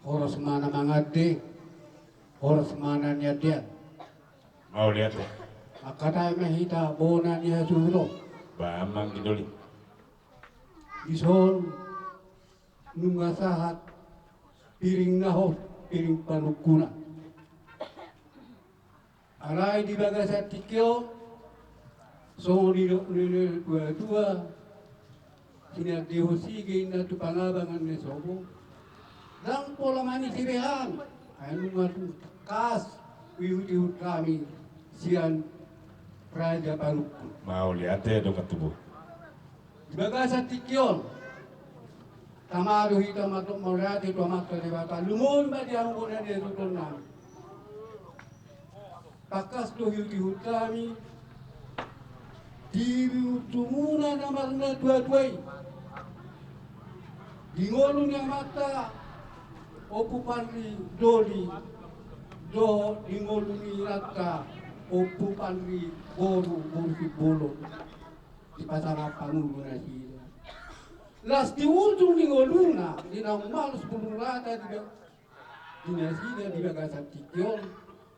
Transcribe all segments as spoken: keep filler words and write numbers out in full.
Horas ma na mangande, horas ma na niandean. Mauliate. Mangkatai ma hita bona ni hasuhuton. Ba amang gidoli. Dison nunga sahat piring na hot, piring panungkunan. Alai di bagasan tingki on, songon nidok ni natuatua, sinandehon sige inna tu pangabangan ni sopo. Ndang pola manisi be hami, ai nunga tangkas huihutihut hami sian raja panungkun. Mauliate dongan tubu. Di bagasan tingki on, tama do hita mandok mauliate tu Amanta Debata, lumobi ma di hamu bona ni hasuhuton nami. Tangkas do huihutihut hami di uju muna na marnatuatua i, di ngolu ni amanta Ompu Panri Doli dohot di ngolu ni inanta Ompu Panri boru, boru Simbolon. Dipasangap hamu do nasida. Las di ujung ni ngoluna, di naung malus bulung rata di, di nasida di bagasan tingki on,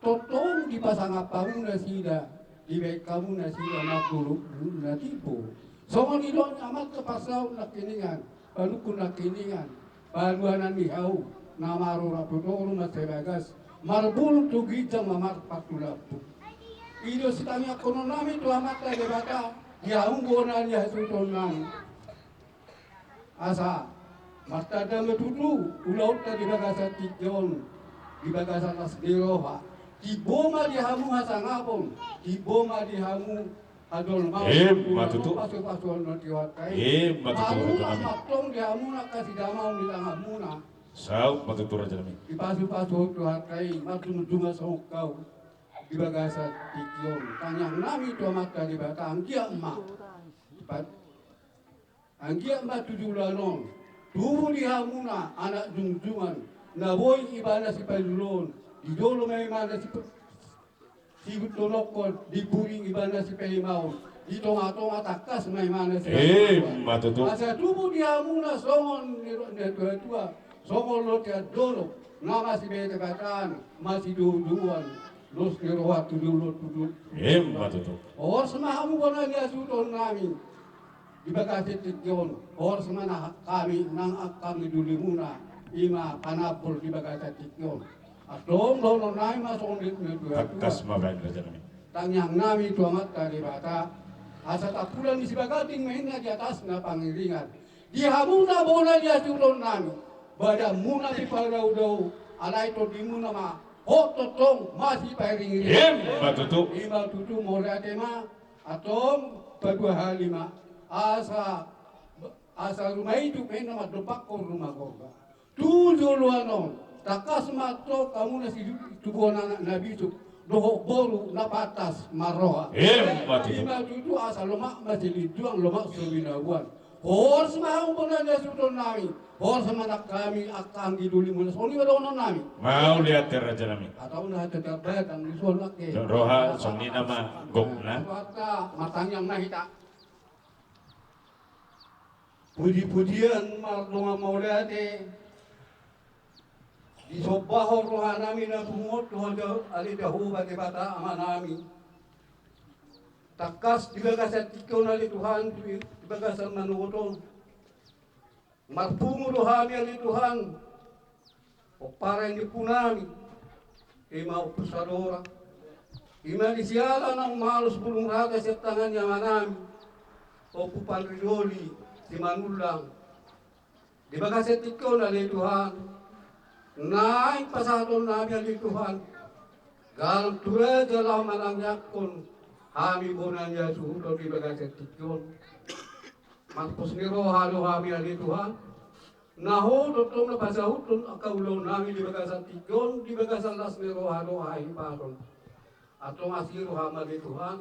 tongtong dipasangap hamu nasida, dibaen hamu nasida na bulung na timbo. Songon nidok ni amanta Pansaut Nangkiningan, Panungkun Nangkiningan, paluanan ni hau na marora tu toru mansai bagas, marbulung tu ginjang ma marpar tu lambung. I do sitangiangkonon nami tu Amanta Debata di hamu bona ni hasuhuton nami. Asa martanda ma tutu ulaonta di bagasan tingki on, di bagasan las ni roha. Timbo ma di hamu hasangapon, timbo ma di hamu Ima tutu. Ima tutu. Ima tutu. Saut ma tutu raja nami. Dipasupasu Tuhan, marjungjungan songon hau di bagasan tingki on. Tangiang nami tu Amanta Debata, anggiat ma. Anggiat ma tu joloan on tubu di hamuna anak jungjungan, na boi ibana sipajulon, di jolo ma ibana sipa- Sibutolokkon, di pudi ibana sipaimaon, di tongatonga tangkas ma ibana sipaimaon. Ima tutu. Asa tubu di hamuna songon ni natuatua, songon lontean dolok, na masibetebetean, masidoudouan, los ni roha tu dolok tu dolok. Ima tutu. Horas ma hamu bona ni hasuhuton nami. Di bagasan tingki on, horas ma nang hami, nang angka ni dolimuna, ima panambol di bagasan tingki on. Antong dohonon nami ma songon i. Tangkas ma baen raja nami. Tangiang nami tu Amanta Debata, asa tampulan ni sibaganding ma inna di atasna pangiringan. Di hamuna bona ni hasuhuton nami, badanmuna sipadaodao, alai tondimuna ma hot tongtong masipairingiring. Ima tutu. Ima tutu, mauliate ma. Antong paduahali ma, asa, asa ruma ijuk ma inna mandompakhon ruma gorga. Tu joloan on, tangkas ma antong hamuna situbuan anak na bisuk dohot boru na pantas marroha. Ima tutu. Ima tutu, asa lomak ma silinjuang, lomak so binaboan. Horas ma hamu bona ni hasuhuton nami. Horas ma nang hami angka anggi dolimuna, songon i ma dohonon nami. Mauliate raja nami. Hatahon na hata tabadan ni songon i ma. Roha songon i nama gokna. Martangiang ma hita. Pujipujian mardongan mauliate disombahon roha nami na tumundalhon tu ale Jahowa Debata Ama nami. Tangkas di bagasan tingki on ale Tuhan, di bagasan manogot on. Marpungu do hami ale Tuhan, pomparan ni ompu nami, ima Ompu Sadora, ima di siala naung malus bulung rata sian tangan ni ama nami, Ompu Panridoli Simanullang. Di bagasan tingki on ale Tuhan, naeng pasahaton nami ale Tuhan galang tu raja laho manangiangkon hami bona ni hasuhuton di bagasan tingki on. Marpos ni roha do hami ale Tuhan, na Ho tongtong na pasahuthon angka ulaon nami di bagasan tingki on, di bagasan las ni roha do hami pasahaton. Antong asi roham ale Tuhan,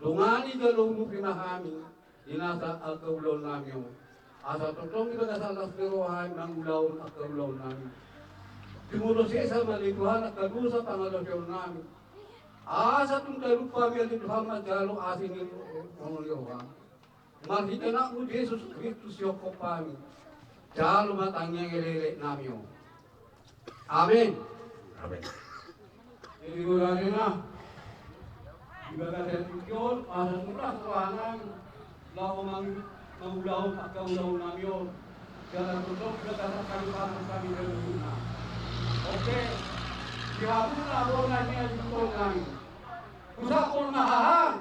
dongani jala urupi ma hami di nasa angka ulaon nami on. Asa tongtong di bagasan las ni roha hami mangulahon angka ulaon nami. Tumodosesa ma ale Tuhan angka dosa pangalaosion nami. Asa tung talup hami ale Tuhan manjalo asi ni roham. Marhite Anakmu Jesus Kristus sihophop hami. Jalo ma tangiang elek nami on. Amin. Amin. Jadi, goarna, di bagasan tingki on, asa tulas rohanami laho mang-, mangulahon angka ulaonnami on. Jala tongtong di bagasan hami pasu hami dalan. Oke. Di hamuna bona ni ajungkon nami. Husapol ma haha.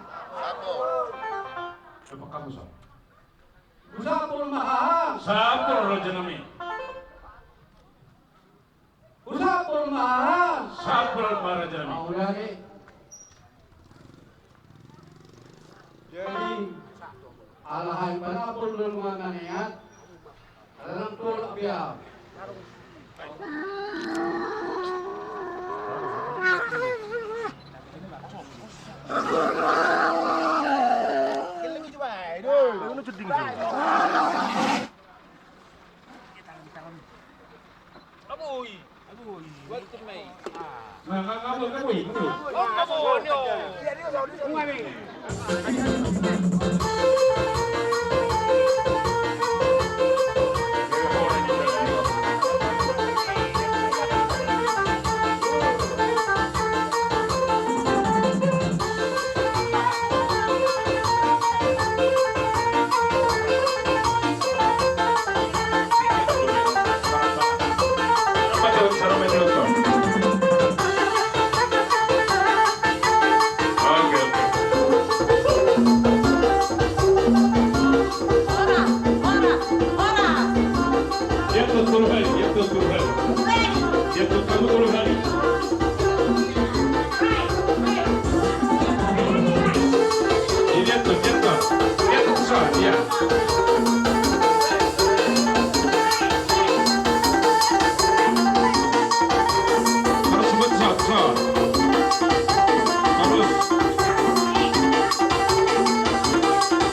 Husapol ma haha. Husapol rajanami. Husapol ma haha. Husapol ma rajanami. Mauliate. Jadi, alai panapol do nunga manat, ala nang tolap be au.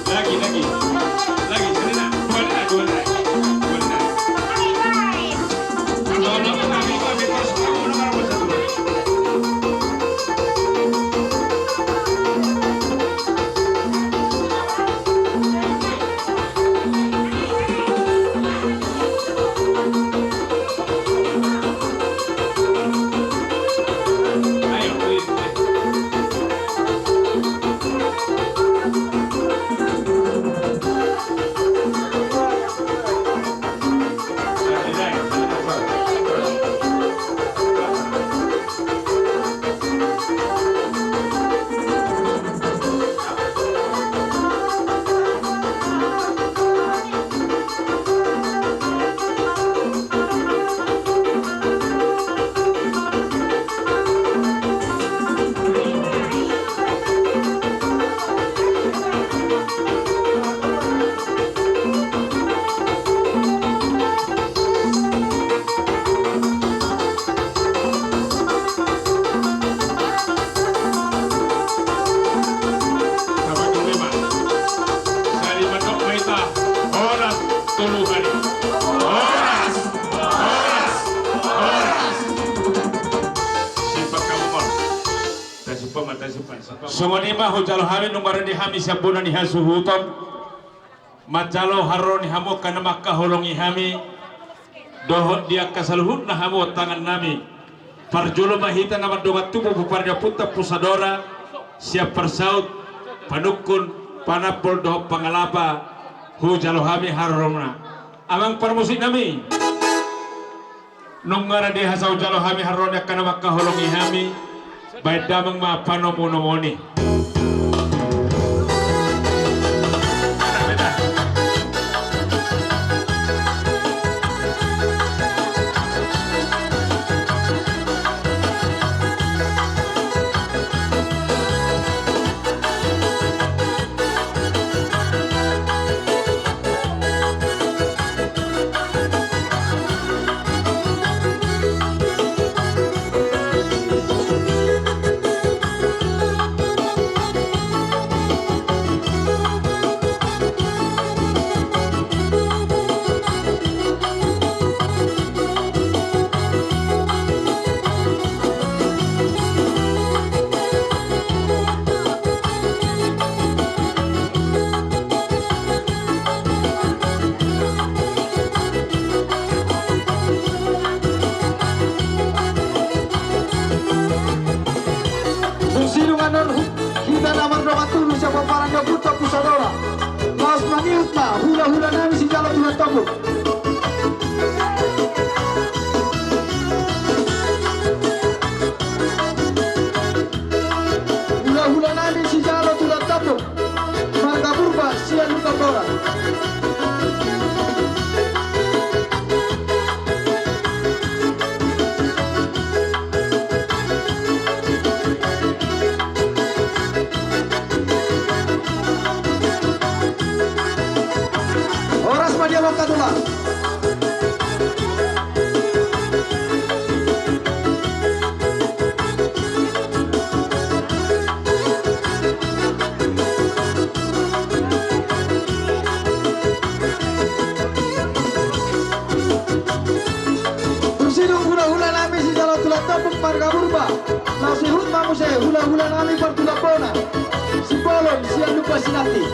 Lagi, lagi. Lagi, sini, nak. Dua, nak, dua, nak. Dua, nak. Horas, tolu hali. Horas, horas, horas. Simpan hamu, Mon. Tasipan ma, tasipan, simpan ma. Songon i ma hujalo hami nunga rade hami sian bona ni hasuhuton. Manjalo haroro ni hamu angka na mangkaholongi hami dohot di angka saluhutna hamu tangannami. Parjolo ma hita na mandongan tubu, pupari ni ompunta Ompu Sadora, sian parsaut, panungkun, panapol dohot pangalapa, hujalo hami haroromuna. Amang parmusiknami. Nunga rade hasa hujalo hami haroro ni angka na mangkaholongi hami, baen damang ma panomunomuon i. Tompuk, tompuk saudara. Laos mangihut ma hulahula nami sijalo tulang tompuk. Hulahula nami sijalo tulang tompuk. Marga Purba sian Lumban Borat. Horas ma di hamu angka tulang. Tusi dung hulahula nami sijalo tulang tompuk marga Purba. Laos ihut ma muse hulahula nami partulang bona. Simbolon sian Lumban Sinanti.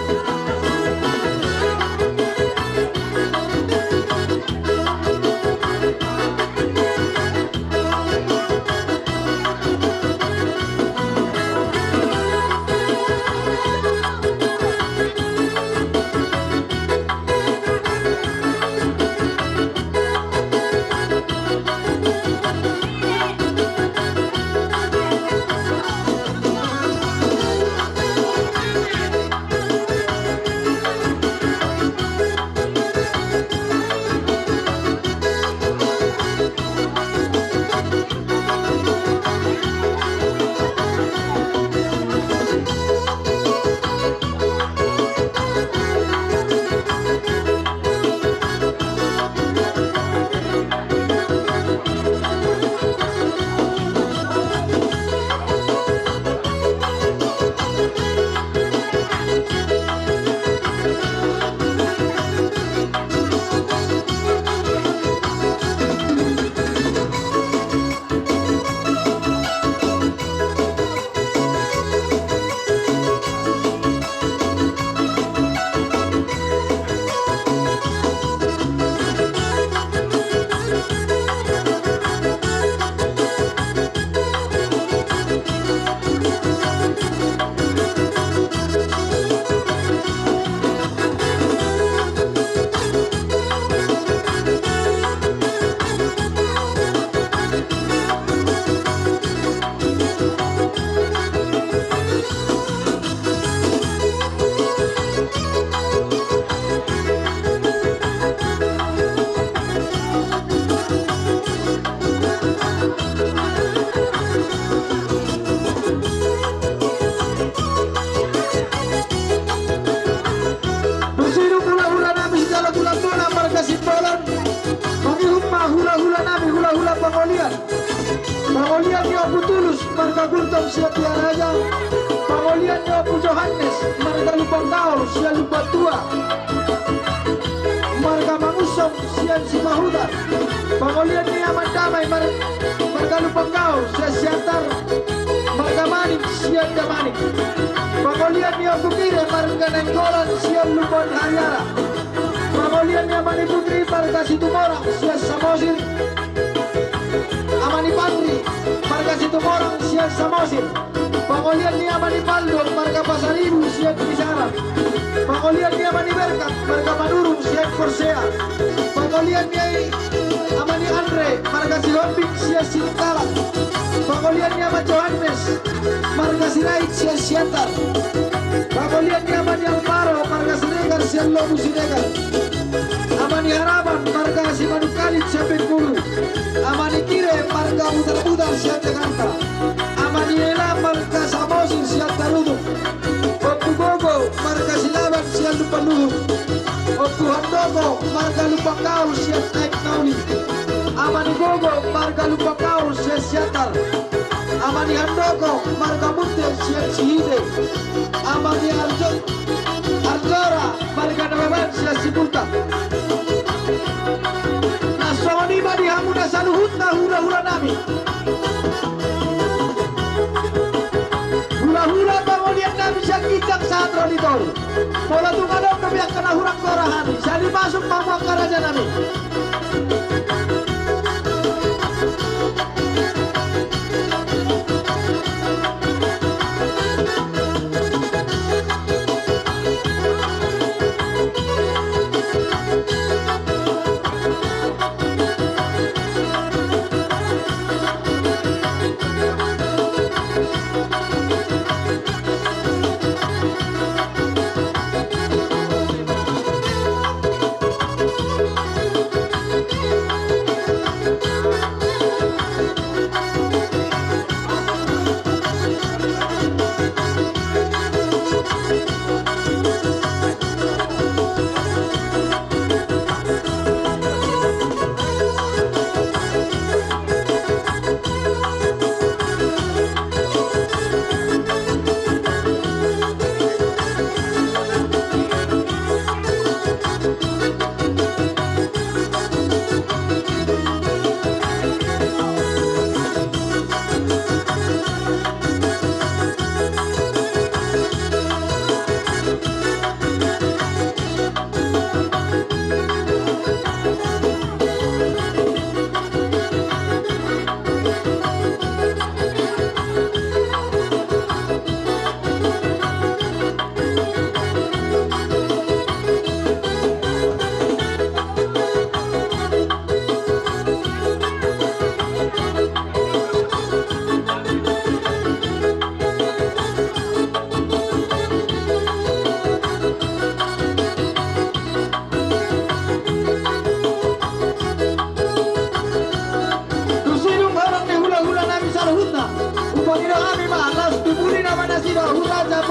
Tusi dung hulahula nami sijalo tulang bona marga Simbolon. Mangihut ma hulahula nami, hulahula pangolian. Pangolian ni Ompu Tulus marga Gultom sian Tiaraja. Pangolian ni Ompu Johannes marga Lumban Gaol sian Lumban Tua. Marga Mangunsong sian Sipahutar. Pangolian ni Aman Damai mar-, marga Lumban Gaol sian Siantar. Marga Manik sian Damanik. Pangolian ni Ompu Kire marga Nainggolan sian Lumban Hariara. Pangolian ni Ama ni Putri marga Situmorang sian Samosir. Ama ni Panri marga Situmorang sian Samosir. Pangolian ni Ama ni Paldo marga Pasaribu sian Kisaran. Pangolian ni Ama ni Berkat marga Manurung sian Porsea. Pangolian ni Ama ni Andre marga Sihombing sian Siningkalan. Pangolian ni Ama Johannes marga Sirait sian Siantar. Pangolian ni Ama ni Alvaro marga Siregar sian Lobu Siregar. Ama ni Harapan marga Simanungkalit sian Bengkulu. Ama ni Kire marga Butarbutar sian Jakarta. Ama ni Ela marga Samosir sian Tarutung. Ompu Gogo marga Silaban sian Lumban Luhut. Ompu Handoko marga Lumban Gaol sian Aek Nauli. Ama ni Gogo marga Lumban Gaol sian Siantar. Ama ni Handoko marga Munte sian Sihite. Ama ni Arjo-, Arjora marga Nababan sian Sipunta. Na songon i ma di hamu na saluhutna hulahula nami. Hulahula pangolian nami sian ginjang sahat ro di toru. Molo tung adong dope angka na hurang gora hami, sali masuk ma hamu angka raja nami.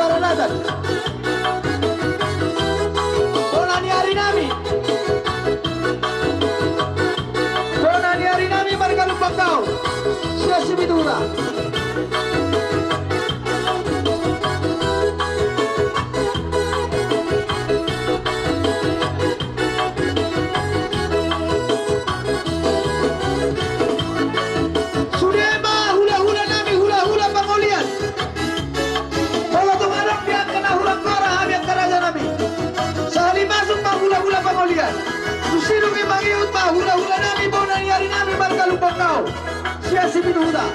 Paralatan. Bona ni ari nami. Bona ni ari nami marga Lumban Gaol. Sia Sibitura. Sude ma hulahula nami, hulahula pangolian. Molo tung adong di angka na hurang gora hami angka raja nami, sahali masuk ma hulahula pangolian. Tusi dung i mangihut ma hulahula nami, bona ni ari nami marga Lumban Gaol. Sia Sibitura.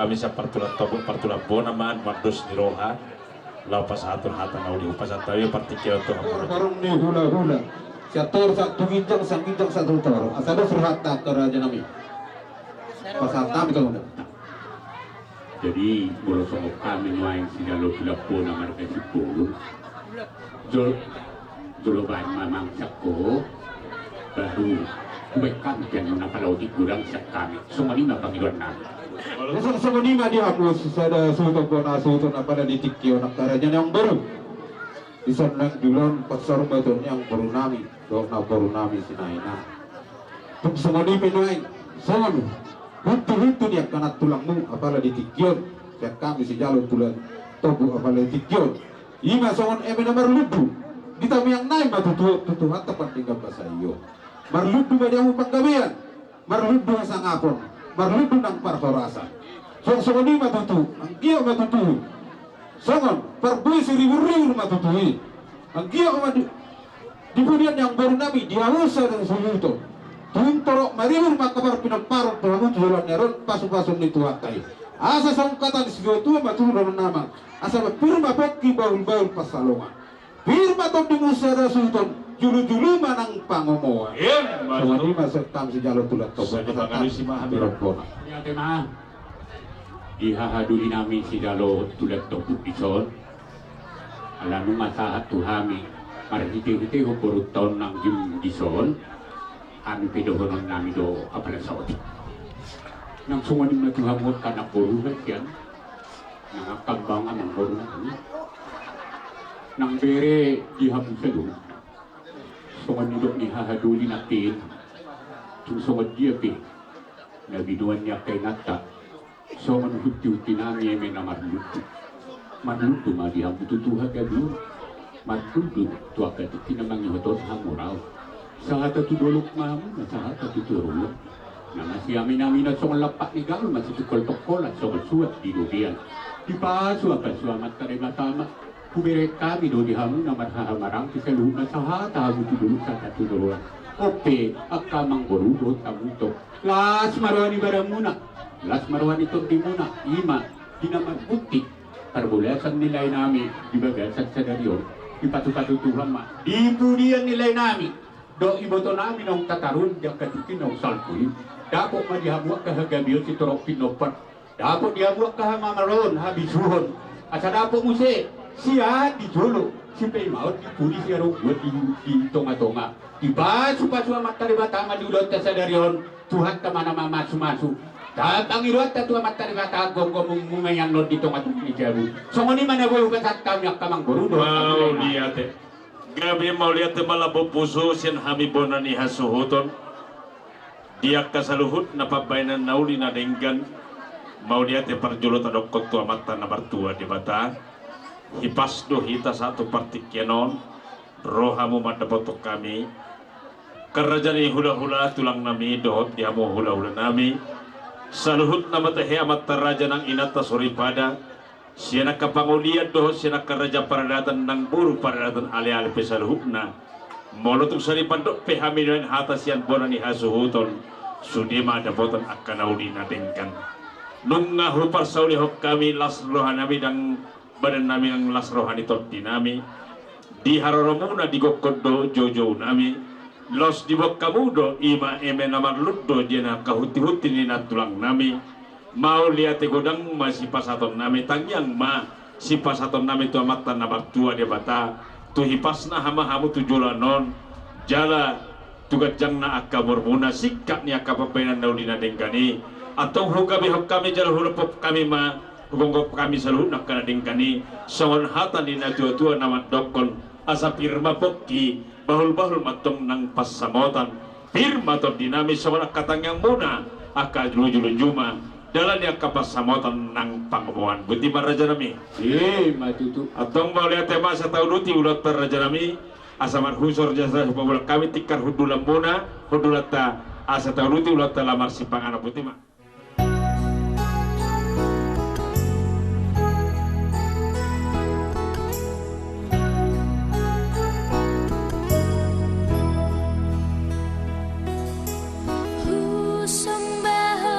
Hami sian partulan togu, partulan bona ma, mandos ni roha, laho pasahathon hata na uli, hupasahat hami partingkian on tu hamu. Harung ni hulahula. Sian toru sahat tu ginjang, sian ginjang sahat tu toru. Asa dos rohanta angka raja nami. Pasahat hami tu hamu. Jadi, molo songon hami nuaeng sijalo tulan bona marga Simbolon. Jol-, jolo baen ma mangsak ho, baru hubaen hami pe annon na pala otik godang sian hami. Songon i ma pangidoan nami. Songon i ma di hamu sada suhut, bona suhut na pala di tingki on angka raja ni amangboru. Dison nang jolo on pasarumaton ni amangboru nami dohot namboru nami Sinaina. Tung songon i pe nuaeng, songon huntuhuntu ni angka nantulangmu apala di tingki on, sian hami sijalo tulan togu apala di tingki on. I ma songon eme na marlundu di tangiang nami ma tutu, tu Tuhanta pardenggan basa i on. Marlundu ma di hamu panggabean, marlundu hasangapon, marlundu nang parhorasan. Songon, songon i ma tutu, anggiat ma tutu songon parbue siriburribur ma tutu i. Anggiat ma di, di pudian ni amangboru nami, di hamu sada suhut on. Tung torop maribur ma angka parpinomparon tu hamu tu joloan ni ari on, pasupasu ni Tuhanta i. Asa songon hata ni situatua ma tutu dohonon ni amang, asa pir ma pongki, bahulbahul pansalongan. Pir ma tondimu sada suhut on, jolojolo ma nang pangomoan. Emma tutu. Songon i ma sian hami sijalo tulan togu. Songon i ma hami. Di rombongan. Ia, ate ma. Di hahadoli nami sijalo tulan togu dison. Ala nunga sahat tu hami marhitehite borunta on nang di, dison. Hami pe dohonon nami do apala saotik. Nang songon i ma tu hamu angka namboru, sian nang angka amang, amangboru nang bere di hamu saluhut. Songon nidok ni hahadoli nangkin, tung songon dia pe na binoan ni angka inanta, songon huntihunti nami eme na marlundu. Marlundu ma di hamu tutu hagabeon. Marlundu tu angka tingki na mangihuthon hamu raut. Sahata tu dolok ma hamu, na sahata tu toruan. Na masiaminaminan songon lampak ni gaol, masitungkoltungkolan songon suat di dogean. Dipasupasu Amanta Debata ma. Hubereng hami do di hamu na marhahamaranggi saluhutna, sahata hamu tu dolok, sahata tu toruan. On pe angka amangboru dohot hamu tong, las ma roha ni badanmuna, las ma roha ni tondimuna. I ma di na marpuntik parbolasan ni lae nami di bagasan sadari on. Dipatupatu Tuhan ma di pudian ni lae nami dohot iboto nami naung tataruhon di angka tingki naung salpu i. Dapot ma di hamu angka hagabeon sitorop pinompar. Dapot di hamu angka hamamaron, habisuhon. Asa dapot muse siahaan di jolo, sipaimaon di pudi, siarobuan di, di tongatonga. Dipasupasu Amanta Debata ma di ulaonta sadari on. Tuhanta ma na mamasumasu. Tapangidoanta tu Amanta Debata, gomgom muna i annon di tongatonga ni jabu. Songon i ma na boi hupasahat hami angka amangboru dohot hamu. Mauliate. Gabe mauliate ma lambok pusu sian hami bona ni hasuhuton. Di angka saluhutna pambahenan na uli na denggan, mauliate parjolo tadokkon tu Amanta na martua Debata. Hipas do hita sahat tu partingkian on, ro hamu mandapothon hami. Angka raja ni hulahula, tulang nami dohot di hamu hulahula nami, saluhutna ma tahe amanta raja nang inanta soripada, sian angka pangolian dohot sian angka raja paradaton nang boru paradaton, aleale pe saluhutna. Molo tung sai dipandok pe hami nuaeng hata sian bona ni hasuhuton, sude ma dapotan angka na uli na denggan. Nunga huparsaulihon hami las roha nami nang badan nami nang las roha ni tondi nami. Di haroromuna digokhon do joujou nami. Laos diboan hamu do, i ma eme na marlundu di angka huntihunti ni nantulang nami. Mauliate godang ma sipasahaton nami, tangiang ma sipasahaton nami tu Amanta na martua Debata, tu hipasna ma hamu tu joloan on, jala tu ganjangna angka umurmuna, singkat ni angka pambahenan na uli na denggan i. Antong hugabehon hami jala hulophop hami ma, hugomgom hami saluhutna angka na denggan i, songon hata ni natuatua na mandokkon, asa pir ma pongki, bahulbahul ma antong nang pansamotan. Pir ma tondi nami songon angka tangiangmuna, angka lunjulunju ma dalan ni angka pansamotan nang pangomoan. Boti ma raja nami. I ma tutu. Antong mauliate ma asa tauduti ulaonta raja nami, asa marhusor jasa hupabolak hami tingkar hundulanmuna, hundulanta, asa tauduti ulaonta laho marsipanganon. Boti ma. Husomba Ho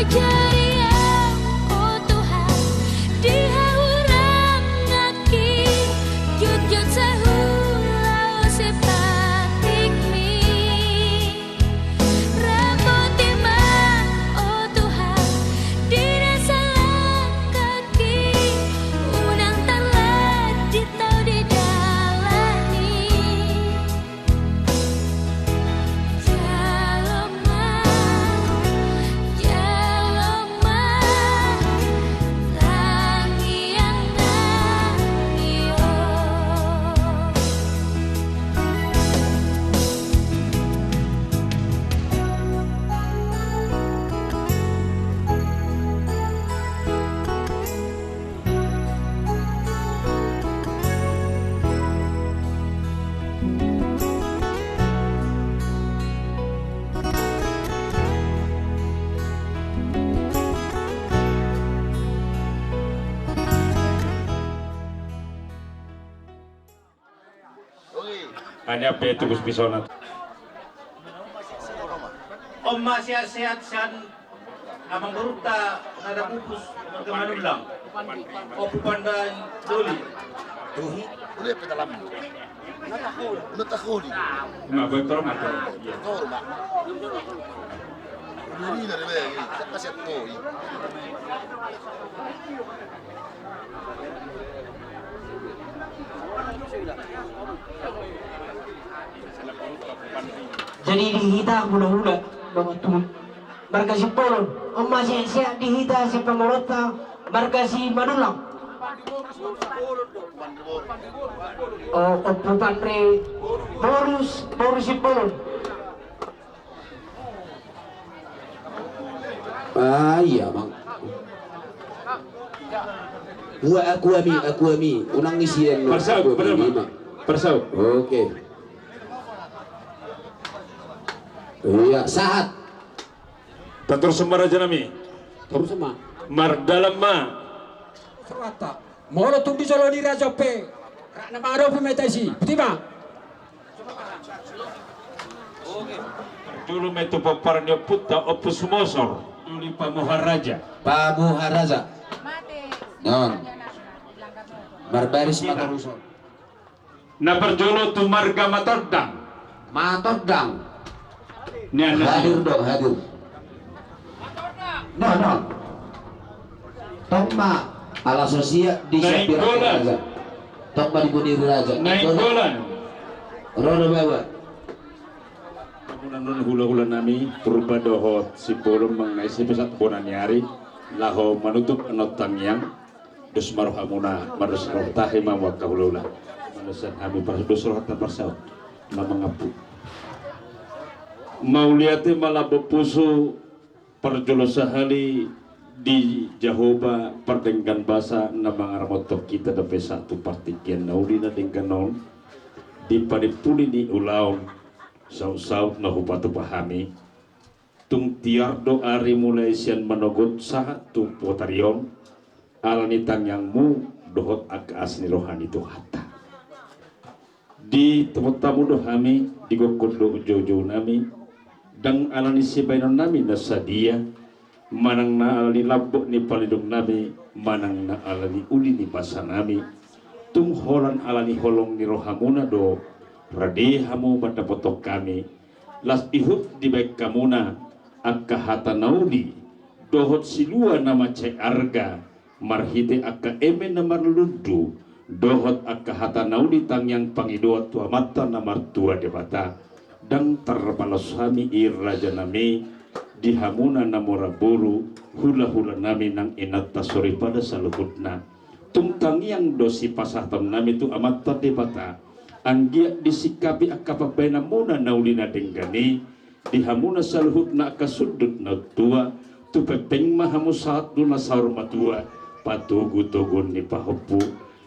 Ajari au, o Tuhan, di hahurang nangkin, jotjot sahat laho sipatikmi. Rapoti ma, o Tuhan, di na salangkangki, unang tarlat di tao di dalan i. Jalo ma, jalo ma, tangiang nami on. Hanya betul Gus Pisona. On ma sehat-sehat sian amangborunta na dapupus marga Manullang, Ompu Pandai Doli. Tuhu, udah petalam. Udah taholi. Nah, betul, betul. Betul, Mak. Udah ini dari bayi, kita kasih toi. Jadi di hita hulahula, dongan tubu, marga Simbolon, on ma sehat-sehat di hita sipamoruonta marga Simanullang. O, Ompu Panre, boru, boru Simbolon. Ah, iya, Mang. Gua aku ami, aku ami. Unang isian, Mang. Parsau, aku ami, bener, Mang. Mang. Parsau. Oke. Iya, sahat. Tator sumba raja nami. Tator sumba. Mardalan ma. Serata. Molo tung di jolo ni raja pe, rap na mangadopi ma hita disi. Boti ma. Jolo ma i tu pomparan ni ompunta, Ompu Sumosor Doli Pamuharaja. Pamuharaja. Non. Marbaris ma taruson. Na parjolo tu marga Matondang. Matondang. Nian, nian. Hadir do, hadir. Nah, nah. Tong ma, ala so sia di Nainggolan. Tong ma di Boniri Raja. Nainggolan. Ro do bawa. Amuna non hulahula nami, Purba dohot Simbolon manang na ise pe sahat bona ni ari, laho manutup annon tangiang. Dos ma rohamuna, mardos roha, tahe ma hamu angka hulahula. Mandosan hami pardos rohanta parsaut. Na mangampu. Mauliate ma lambok pusu, parjolo sahali di Jahowa pardenggan basa na mangaramothon hita dope sahat tu partingkian na uli na denggan on. Di panimpuli ni ulaon, sautsaut na hupatupa hami. Tung tiar do ari mulai sian manogot sahat tu botari on, ala ni tangiangmu dohot angka asi ni roha ni Tuhanta. Ditopot hamu do hami, digokhon do joujou nami, ndang ala ni sibahenon nami na sadia, manang na ala ni lambok ni palindung nami, manang na ala ni uli ni basa nami. Tung holan ala ni holong ni rohamuna do, rade hamu mandapothon hami, laos ihut dibahen hamuna angka hata na uli dohot silua na mansai arga, marhite angka eme na marlundu dohot angka hata na uli tangiang pangidoan tu Amanta na martua Debata. Ndang tarpaloas hami i raja nami, di hamuna na mora boru, hulahula nami nang inanta soripada saluhutna. Tung tangiang do sipasahaton nami tu Amanta Debata, anggiat disingkapi angka pambahenanmuna na uli na denggan i, di hamuna saluhutna angka sundut na tua, tu pengpeng ma hamu sahat tu na saur matua, patogutoguon ni pahompu.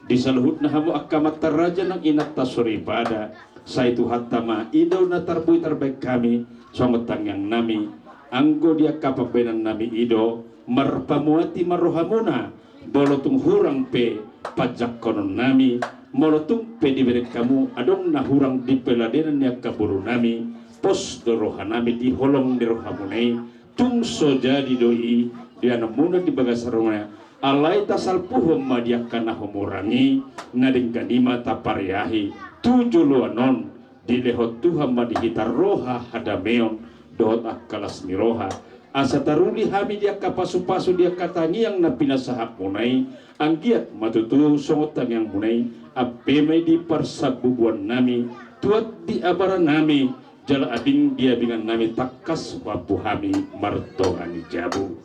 Di saluhutna hamu angka amanta raja nang inanta soripada, sai Tuhanta ma i do na tarboi tarbahen hami, songon tangiang nami, anggo di angka pambahenan nami i do, marpamuati ma rohamuna, molo tung hurang pe panjangkonon nami, molo tung pe dibereng hamu adong na hurang di peladenan ni angka boru nami, pos do roha nami di holong ni rohamuna i, Tung so jadi do i di anakmuna di bagasan roha, alai tasalpuhon ma di angka na humurang i, na denggan i ma tapariahi tu joloan on. Dilehon Tuhan ma di hita roha hadameon dohot angka las ni roha, asa taruli hami di angka pasupasu di angka tangiang na pinasahatmuna i. Anggiat ma tutu songon tangiangmuna i, ampe ma i di parsabubuannami, tuat di abarannami, jala abing di abingannami, tangkas huampu hami martonga ni jabu.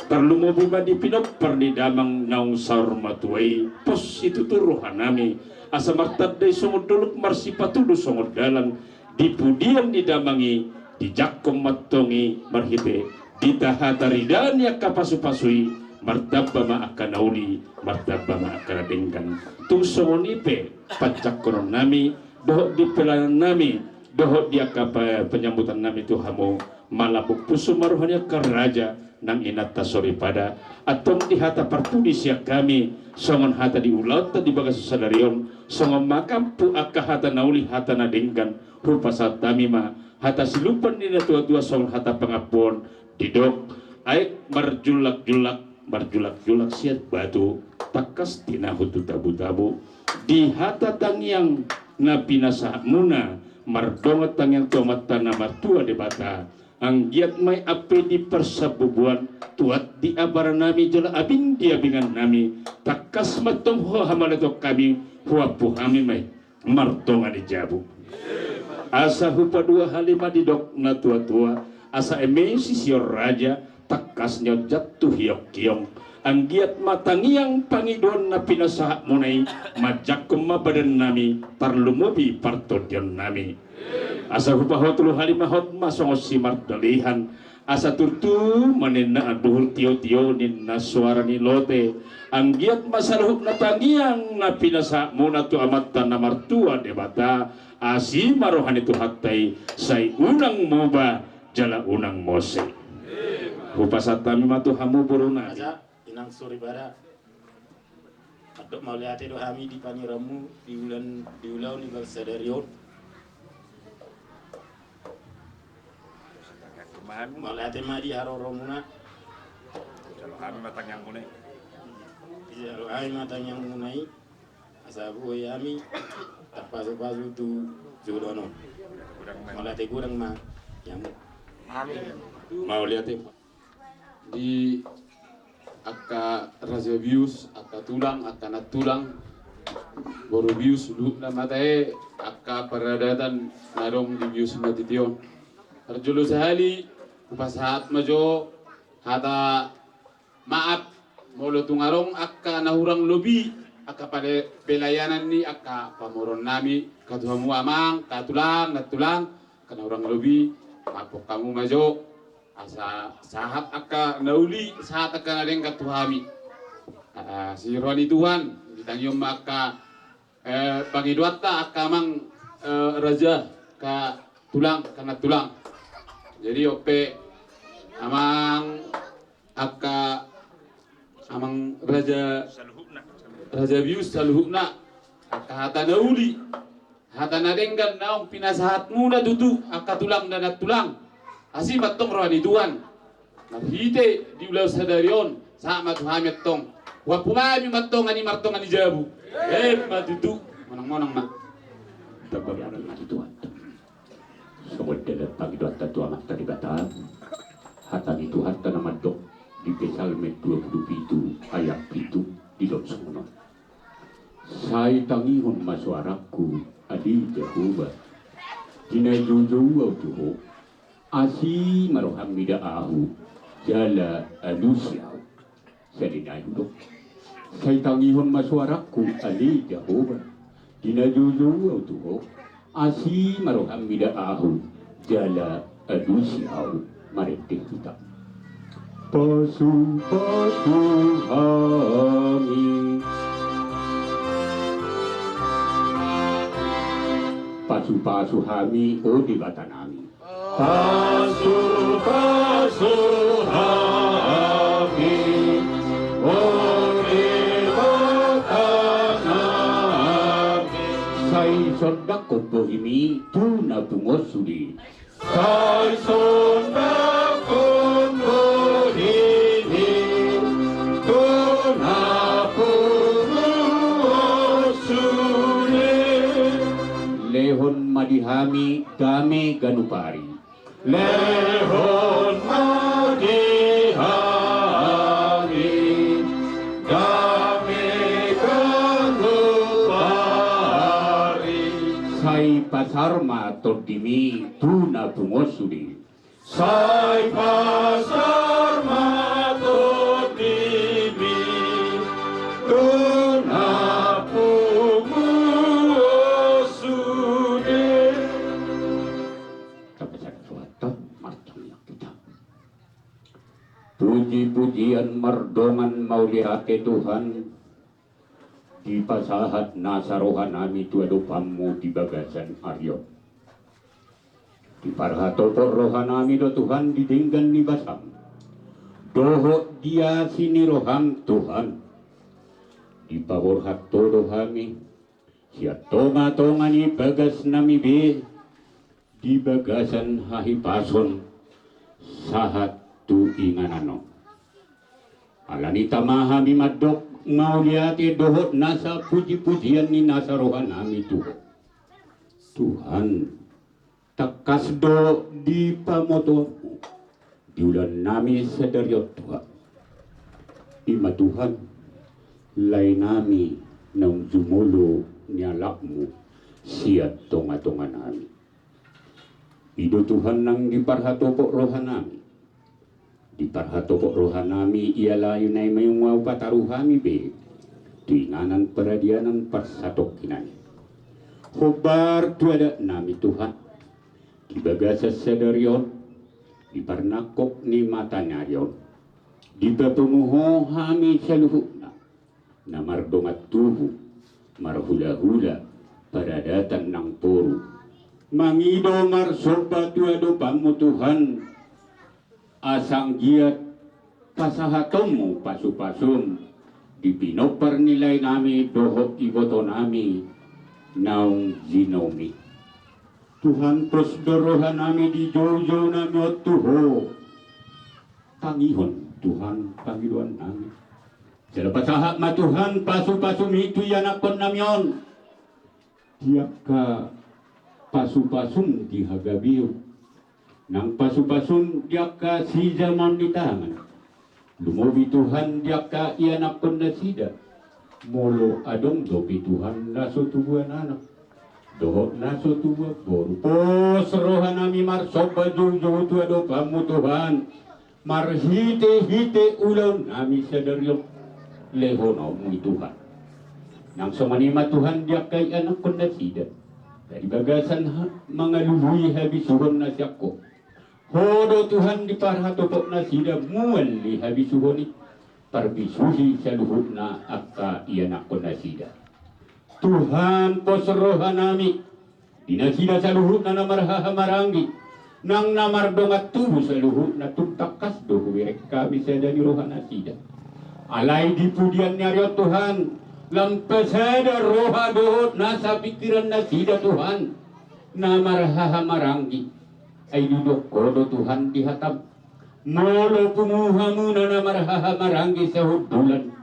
Tarlumobi ma di pinompar ni damang naung saur matua i, pos situtu rohanami, asa martanda i songon dolok, marsipatudu songon dalan, di pudian ni damang i, dijangkon ma antong i marhite di hata taridaan ni angka pasupasu i, martamba ma angka na uli, martamba ma angka na denggan. Tung songon i pe panjangkononnami, dohot di pelayanannami, dohot di angka pe-, penyambutannami tu hamu, malambok pusu ma roha ni angka raja nang inanta soripada. Antong di hata parpudi sian hami, songon hata di ulaonta di bagasan sadari on, songon mangampu angka hata na uli, hata na denggan, hupasahat hami ma hata silupan ni natuatua songon hata pangampuon, didok: Aek marjullakjullak, marjullakjullak sian batu, tangkas tinahut tu tabutabu. Di hata tangiang na pinasahatmuna, mardongan tangiang tu Amanta na martua Debata, anggiat ma i ampe di parsabubuan, tuat di abarannami jala abing di abingannami, tangkas ma antong ho hamaleton hami, huampu hami ma i martonga ni jabu. Asa hupadua hali ma didok natuatua: Asa eme sisihon raja, tangkas ni onjat tu hionghiong. Anggiat ma tangiang pangidoan na pinasahatmuna i manjangkon ma badannami, tarlumobi partondionnami. Asa hupahotolu hali ma hot ma songon simardalihan, asa turtu ma ninna anduhur tiotio ninna soara ni lote. Anggiat ma saluhutna tangiang na pinasahatmuna tu Amanta na martua Debata, asi ma roha ni Tuhanta i, sai unang muba jala unang mose. Hupasahat hami ma tu hamu borunami. Raja, inanta soripada. Mandok mauliate do hami di pangidoanmu di ulaon, di ulaon di bagasan sadari on. Mauliate ma di haroromuna. Jalo hami ma tangiangmuna i. Jalo hami ma tangiangmuna i. Asa boi hami tarpasupasu tu joloan on. Mauliate godang ma. Amin. Mauliate. Di angka raja bius, angka tulang, angka nantulang, boru bius, luhutna ma tahe, angka paradatan na adong di bius na titi on. Parjolo sahali, hupasahat ma jo hata maaf, molo tung adong angka na hurang lobi, angka pale-, pelayanan ni angka pamoruonnami, angka tu hamu amang, angka tulang, nantulang, angka na hurang lobi, maaphon hamu ma jo. Asa sahat angka na uli, sahat angka na denggan tu hami. Ah, asi roha ni Tuhan, ditangihon ma angka, eh, pangidoanta angka amang, eh, raja, angka tulang, angka nantulang. Jadi on pe amang, angka amang raja, raja bius saluhutna, angka hata na uli, hata na denggan naung pinasahatmuna tutu, angka tulang dan nantulang. Asi ma antong roha ni Tuhan. Marhite di ulaon sadari on, sahat ma tu hami antong. Huampu ma hami ma antong, ani martonga ni jabu. Emma tutu. Monang-monang ma. Tamba mauliate ma di Tuhanta. Songon dalan pangidoanta tu Amanta Debata, hata ni Tuhanta na mandok di Psalmen dua pulu pitu ayat pitu, didok songon on: Sai tangihon ma soarangku, ale Jahowa, di na joujou ahu tu Ho, asi ma roham mida ahu, jala alusi ahu. Sai nai hudok: Sai tangihon ma soarangku, ale Jahowa, di na joujou ahu tu Ho, asi ma roham mida ahu, jala alusi ahu. Marende hita. Pasupasu hami. Pasupasu hami, o Debatanami. Pasupasu hami, o Debatanami. Sai sondanghon bohimi tu na pungu on sude. Sai sondanghon di hami dame ganup ari. Lehon ma di hami dame ganup ari. Sai pasahat ma tondimi tu na pungu sude. Sai pasahat ma tondimi tu na pungu sude. Tapasada rohanta, martangiang hita. Puji-pujian mardongan mauliate Tuhan, dipasahat nasa rohanami tu adopanmu di bagasan ari on. Diparhatopot rohanami do Tuhan di denggan ni basam dohot di asi ni roham Tuhan. Dipaborhat Ho do hami sian tonga-tonga ni bagasnami be di bagasan hahipason sahat tu inganan on. Alani i tama hami mandok mauliate dohot nasa puji-pujian ni nasa rohanami tu Ho. Tuhan, tangkas do dipamotomu di ulaonnami sadari on Tuhan. I ma Tuhan, laenami naung jumolo nialapmu sian tonga-tonganami. I do Tuhan nang diparhatopot rohanami. Diparhatopot rohanami ia lae na i ma i nunga hupataru hami be tu inganan paradianan parsatongkinan i. Hombar tu adatnami Tuhan, di bagasan sadari on, di parnangkok ni mataniari on, dipapungu Ho hami saluhutna na mardongan tubu, marhulahula paradatan namboru, mangido marsomba tu adopanmu Tuhan, asa anggiat pasahatonmu pasupasum di pinompar ni laenami dohot ibotonami naung jinoma i. Tuhan, pos do rohanami di joujounami on tu Ho. Tangihon Tuhan pangidoannami. Jala pasahat ma Tuhan pasupasumi tu ianakkonnami on. Di angka pasupasum di hagabeon, nang pasupasum di angka sijamaon ni tangan. Lumobi Tuhan di angka ianakkon nasida. Molo adong dope Tuhan na so tubuan anak dohot na so tubuan boru, pos rohanami marsomba joujou tu adopanmu Tuhan. Marhitehite ulaonnami sadari on, lehononmu i Tuhan. Nang songon i ma Tuhan di angka ianakkon nasida. Di bagasan ha-, mangalului habisuhon na sian Ho. Ho do Tuhan diparhatopot nasida mual ni habisuhon i. Parbisuhi saluhutna angka ianakkon nasida. Tuhan, pos rohanami di nasida saluhutna na marhahamaranggi, nang na mardongan tubu saluhutna, tung tangkas do hubereng hami sada ni roha nasida. Alai di pudian ni ari on Tuhan, lam pasada roha dohot nasa pingkiran nasida Tuhan, na marhahamaranggi. Ai didok Ho do Tuhan di hatam, molo pungu hamuna na marhahamaranggi sahundulan,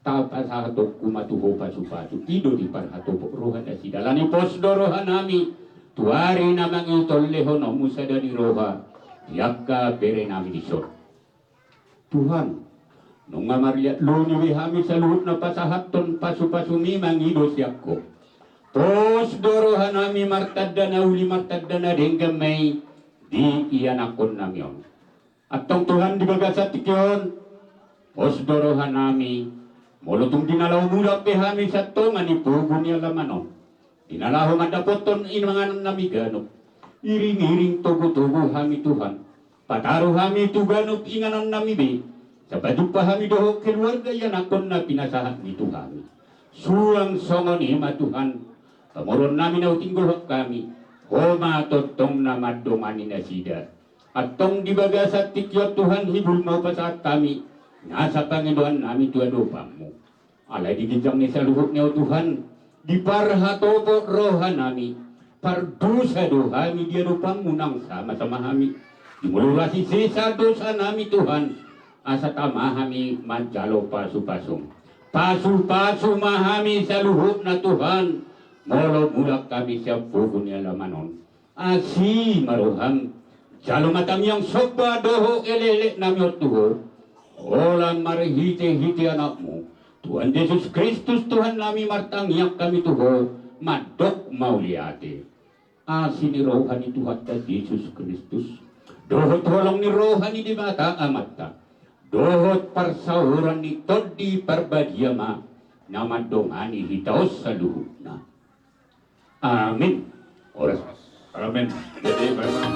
tapasahatonku ma tu Ho pasupasu. I do diparhatopot roha nasida. Alani pos do rohanami tu ari na mangihut on, lehononmu sada ni roha di angka berenami dison. Tuhan, nunga marliat loni be hami saluhutna pasahathon pasupasumi mangido sian Ho. Pos do rohanami martanda na uli, martanda na denggan ma i di ianakkonnami on. Antong Tuhan, di bagasan tingki on, pos do rohanami, molo tung di na laho mulak pe hami sian tonga ni pogu ni alaman on, di na laho mandapothon ingannami ganup, iringiring togutogu hami Tuhan, pataru hami tu ganup ingannami be, asa pajumpa hami dohot keluarga ianakkon na pinasahatmi tu hami. Suang songon i ma Tuhan, pamoruonnami na hutinggohon hami, Ho ma tongtong na mandongani nasida. Antong di bagasan tingki on Tuhan, hibul ma hupasahat hami nasa pangidoannami tu adopanmu. Alai di ginjang ni saluhutna on Tuhan, diparhatopot rohanami, pardosa do hami di adopanmu nang samasama hami. Jumolo rasi sesa dosanami Tuhan, asa tama hami manjalo pasupasum. Pasupasu ma hami saluhutna Tuhan, Molo mulak hami sian pogu ni alaman on, asi ma roham, jalo ma tangiang somba dohot elek-elek nami on tu Ho. Holan marhite-hite Anakmu, Tuhan Jesus Kristus Tuhan nami, martangiang hami tu Ho, mandok mauliate. Asi ni roha ni Tuhanta Jesus Kristus, dohot holong ni roha ni Debata Amanta, dohot parsaoran ni Tondi Parbadia ma na mandongani hita on saluhutna. Amin. Horas. Amin. Jadi memang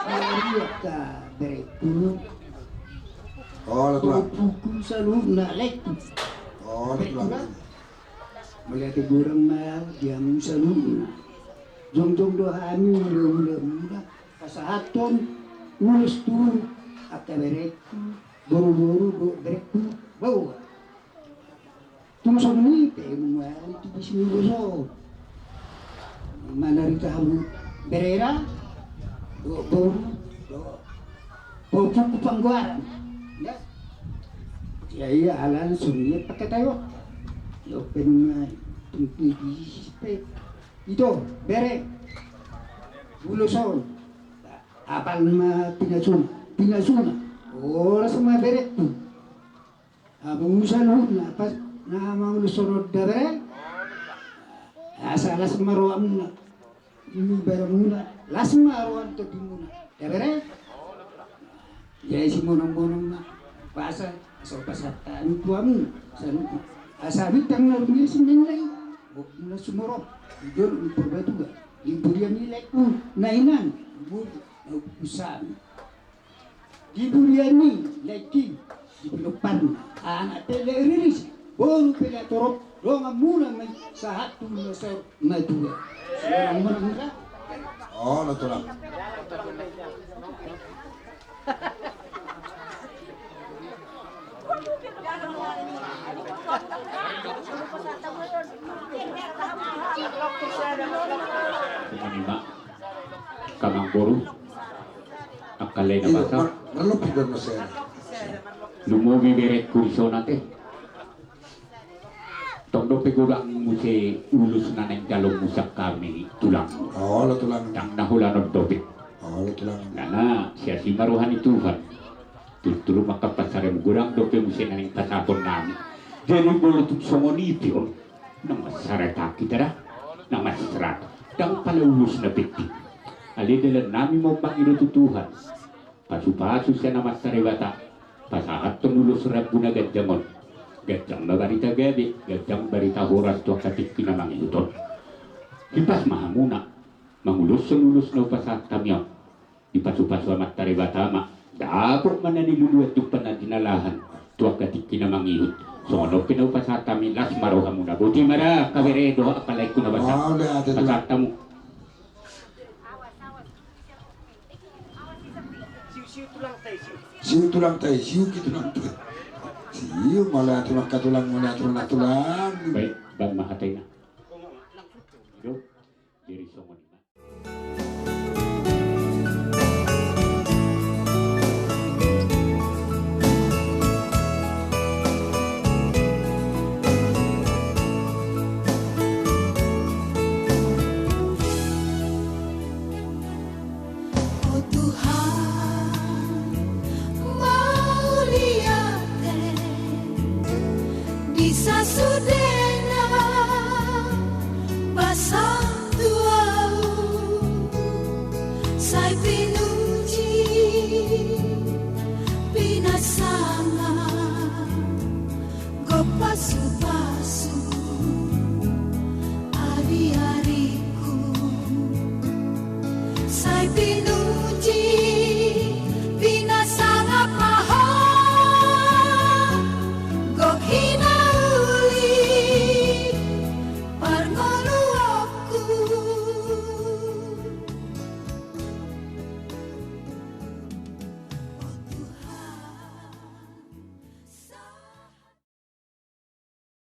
Mauliate bereku. Olo, Tulang. Ompuku saluhutna, laengku. Olo, Tulang. Mauliate godang ma di hamu saluhutna. Jongjong do hami hulahula muna pasahathon ulos tu angka bereku, boruboru dohot bereku baoa. Tung songon i pe muna tu disi ni ulos on manarita hamu berera dohot boru dohot ompuku panggoaran. Ya, ya, iya, alana songon i pe angka tayo. Yo pe muna tung tu disi pe. Ito, bere. Ulos on. Apal ma pinasuna, pinasuna. Horas ma bereku. Hamu saluhutna, pas na manguloshon da bere. Asa las ma rohamuna. Ibaramuna, las ma roha ni tondimuna. Da bere. Jadi simonongmonong ma. Asa, asa pasahat hami tu hamu. Asa, asa bintang na rumiris ninna i. Bok muna sumorop. Di dolok ni Purbatua. Di burian ni laengku. Na inang. Bok, na usaha. Di burian ni laengki, di pinomparna, anak pe lae riris, boru pe lae torop, dongan muna ma i sahat tu na saur matua. Suara muna muna. Olo, Tulang. Songon i ma, angka amangboru. Angka lae na basa. Mar-, marlopi do na sera. Lumobi bereku di son ate. Tong dope godang muse ulos na naeng jalo muse hami, Tulang. Olo, Tulang. Ndang na holan on dope. Olo, Tulang. Alana siasi ma roha ni Tuhan. Tutu ma angka pansarian, godang dope muse na naeng pasahaton nami. Jadi molo tung songon i pe on. Na mansai rata hita da, na mansai rata. Ndang pala ulos na penting. Alai dalan nami ma on mangido tu Tuhan. Pasupasu sian Amanta Debata. Pasahathon ulos rambu na ganjang on. Ganjang ma barita gabe, ganjang barita horas tu angka tingki na mangihut on. Hipas ma hamuna manguloshon ulos na hupasahat hami on. Dipasupasu Amanta Debata ma, dapot ma na niluluan jumpang na jinalahan tu angka tingki na mangihut. Songon on pe na hupasahat hami, las ma rohamuna. Boti ma da angka bere dohot angka laengku na basa. Pasahat hamu. Siu, siu tulang tai, siu. Siu tulang tai, siu ki tulang tai. Siu, mauliate ma tulang, mauliate ma tulang. Baik, bang ma hata ina. Jadi songon i ma. O Tuhan, mauliate. Di sasudena basaM tu ahu, sai pinuji, pinasama, gok pasupasu ariariku, sai pinuji.